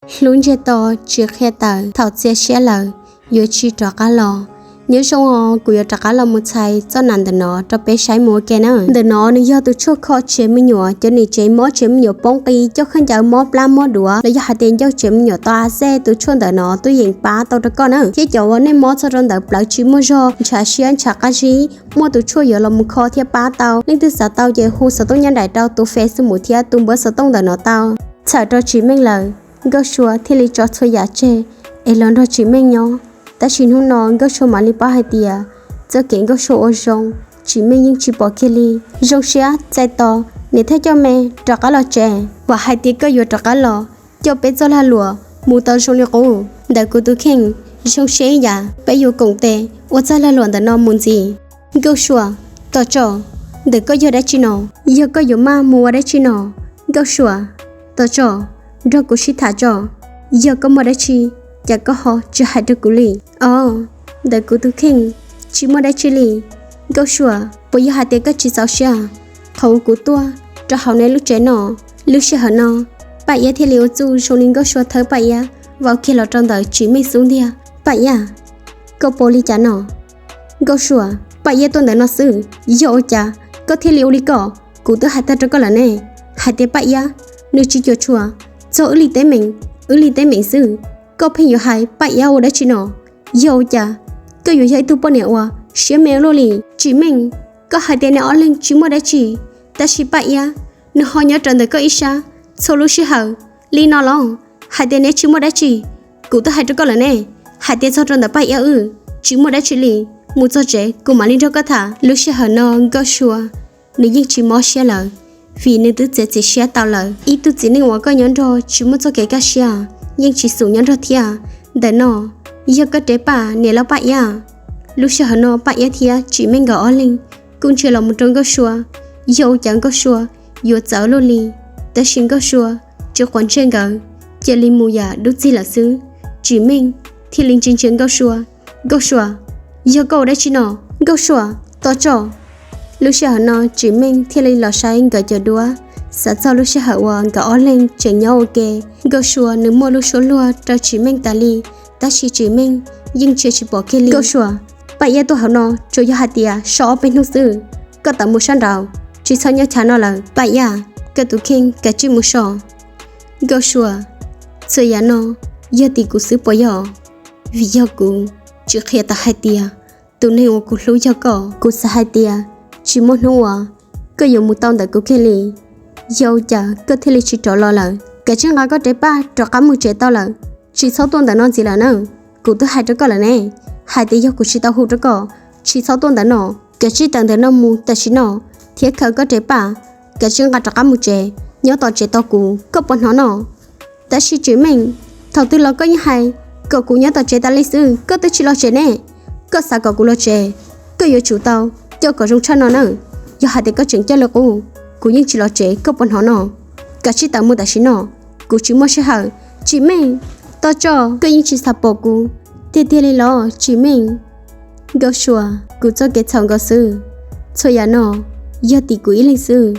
Hlub ntsiag to tsis qhia tawm, thaum txias siab lawm yuav tsis rov qab los. Nyob zoo os, kuv yuav rov qab los mus txhais txoj nam ntawm no rau peb saib mus ua ke na. Ntawm no nws yog tus tshuaj kho tsev me nyuam, cov niam tsev mob tsev me nyuam poob qis, coj khaub ncaws mob plab mob duav, los yog hais tias ncauj tsev me nyuam tau a xej, tus tshuaj ntawm no twb yeem pab tau rau koj na. Thiab cov uas nej mob txog rau ntawm plawv tsis muaj zog, ntshav siab ntshav qab zib, muaj tus tshuaj yuav los mus kho thiab pab tau. Leej twg xav tau ces hu xov tooj nyob nraim rau tus Facebook thiab tus npawb xov tooj ntawm no tau. Txhawm rau Tsim Meej lawm, Nkauj Sua thiaj li tso txhua yam tseg es los nrog Tsim Meej nyob. Tab sis hnub no Nkauj Sua mam li paub hais tias txoj kev Nkauj Sua ua zoo, Tsim Meej yeej tsis pom kiag li. Zoo siab txais tos niam thiab coj me rov qab los tsev. Vam hais tias koj yuav rov qab los coj peb txoj lag luam mus tau zoo li qub ntawm kuv tus kheej. Zoo siab ib yam, peb yuav koom tes ua txoj lag luam ntawm no mus ntxiv. Nkauj Sua, tos tso, ntawm koj yog dab tsi no? Yog koj yuav maj mus ua dab tsi no? Nkauj Sua, tos tso, nrog kuv sib tham tso. Yog koj muaj dab tsi, cas koj ho tsis hais rau kuv li? Os, ntawm kuv tus kheej tsis muaj dab tsi li. Nkauj Sua, puas yog hais tias koj tsis txaus siab qhov uas kuv tuaj rau hauv nej lub tsev no? Lub sij hawm no, Paj Iab thiaj li ua txuj zoo li Nkauj Sua thawb Paj Iab vau kiag los rau ntawm Tsim Meej xub ntiag. Paj Iab, koj puas li cas no? Nkauj Sua, Paj Iab tuaj ntawm no xwb, yog ua cas koj thiaj li ua li ko? Kuv twb hais tag rau koj lawm ne, hais tias Paj Iab nws tsis cuam tshuam txog wb li teeb meem, wb li teeb meem xwb. Koj pheej yuav hais Paj Iab ua dab tsi no? Yog ua cas koj yuav yog ib tug poj niam uas siab me ua luaj li? Tsim Meej, koj hais tias neb ob leeg tsis muaj dab tsi, tab sis Paj Iab nws ho nyob rau ntawm koj ib sab txhua lub sij hawm li no los? Hais tias neb tsis muaj dab tsi, kuv twb hais rau koj lawm ne, hais tias txog rau ntawm Paj Iab wb tsis muaj dab tsi li. Mus txog tsev kuv mam li nrog koj tham. Lub sij hawm no Nkauj Sua nws yeej tsis mob siab lawm, vim nws twb txiav txim siab tau lawm. Ib tug txiv neej uas koj nyob nrog tsis muaj txoj kev kaj siab, yeej tsis xum nyob nrog thiab. Ntawm no yog koj rab paj niam loj Paj Iab. Lub sij hawm no Paj Iab thiab Tsim Meej nkawd ob leeg kuj ntsia los mus rau Nkauj Sua, yog ua cas Nkauj Sua yuav txawv luaj li. Tab sis Nkauj Sua tsis quav ntsej nkawd, cia li mus yam dub txig lawm xwb. Tsim Meej thiaj li ntsia ntsia Nkauj Sua. Nkauj Sua, yog koj ua dab tsi no? Nkauj Sua, tos tso. Lub sij hawm no Tsim Meej thiaj li los saib nkawd cov duab, xav txog lub sij hawm uas nkawd ob leeg tseem nyob ua ke. Nkauj Sua nws muaj lub suab luag rau Tsim Meej tas li, tab sis Tsim Meej yeej ntsia tsis pom kiag li. Nkauj Sua, Paj Iab tuaj hauv no tsuas yog hais tias so ob peb hnub xwb, koj tawm mus sab nraud, tsis txhob nyob chav no lawm. Paj Iab, koj tus kheej kav tsij mus so. Nkauj Sua, txhua yam no yog tim kuv xwb puas yog? Vim yog kuv tsis qhia tau hais tias tus neeg uas kuv hlub yog koj. Kuv xav hais tias tsis muaj hnub uas koj yuav mus tau ntawm kuv kiag li. Yog ua cas koj thiaj li tsis rov los lawm? Kav tsij nqa koj rab paj rov qab mus tsev tau lawm, tsis txhob tuaj ntawm no ntxiv lawm na. Kuv twb hais rau koj lawm ne, hais tias yog kuv tsis tau hu rau koj, tsis txhob tuaj ntawm no. Kav tsij tawm ntawm no mus tam sim no thiab khaws koj rab paj, kav tsij nqa rov qab mus tsev, nyob tom tsev tos kuv, koj puas hnov no? Tab sis Tsim Meej, thaum twg los koj yeej hais kom kuv nyob tom tsev tas li xwb, koj twb tsis los tsev ne. Koj xav kom kuv los tsev, koj yuav tsum tau coj kom zoo tshaj no na. Yog hais tias koj tseem coj li qub, kuv yeej tsis los tsev, koj puas hnov no? Kav tsij tawm mus tam sim no, kuv tsis muaj sij hawm. Tsim Meej, tos tso, koj yeej tsis xav pom kuv tiag tiag li los Tsim Meej? Nkauj Sua, kuv txoj kev txhaum nkaus xwb, txhua yam no yog tim kuv ib leeg xwb.